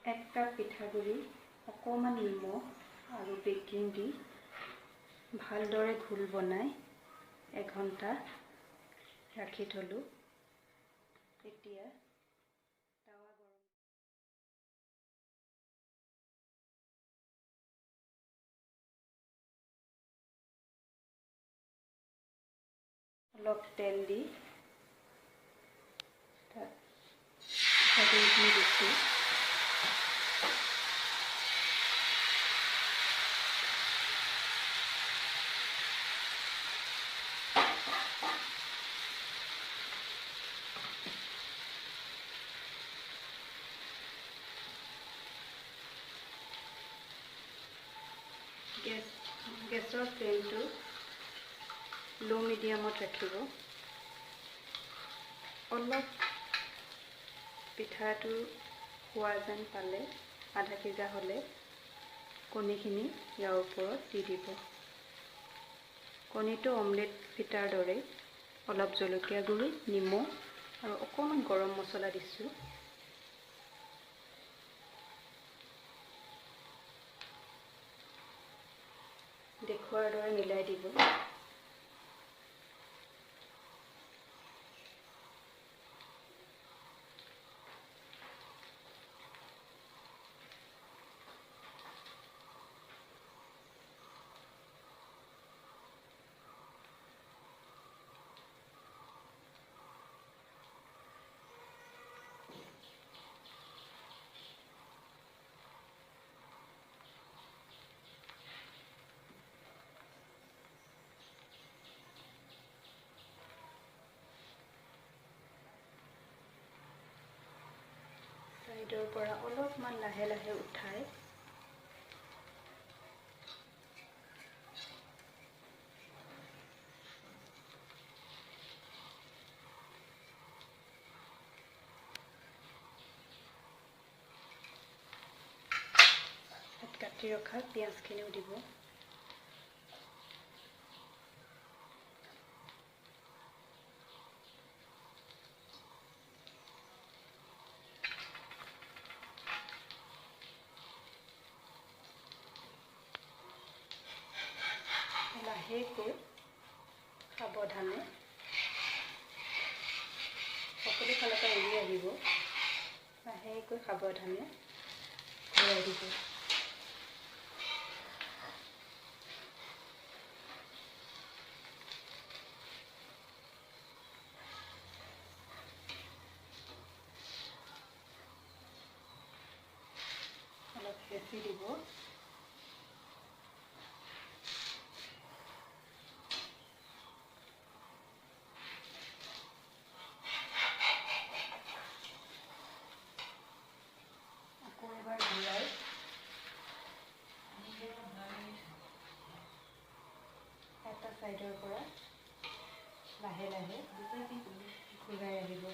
1 cup পিঠাগুড়ি, অকণমান নিমখ আৰু বেকিং দি ভালদৰে ঘোল বনাই 1 ঘণ্টা ৰাখি থলোঁ। এতিয়া তাৱা গৰম অলপ তেল দি তাত পিঠাগুড়িখিনি দিছোঁ। গেছৰ ফ্লেমটো ল' মিডিয়ামত ৰাখিব। অলপ পিঠাটো হোৱা যেন পালে, আধা সিজা হ'লে কণীখিনি ইয়াৰ ওপৰত দি দিব। কণীটো অমলেট পিঠাৰ দৰে অলপ জলকীয়া গুড়ি, নিমখ আৰু অকণমান গৰম মছলা দিছোঁ। দেখুৱাৰ দৰে মিলাই দিব। ছাইডৰ পৰা অলপমান লাহে লাহে উঠাই কাটি ৰখা পিঁয়াজখিনিও দিব। লাহেকৈ সাৱধানে সকলো ফালৰ পৰা এৰি আহিব। লাহেকৈ সাৱধানে ঘূৰাই দিব। অলপ হেঁচি দিব। আকৌ এবাৰ ঘূৰাই এটা ছাইডৰ পৰা লাহে লাহে ঘূৰাই আহিব।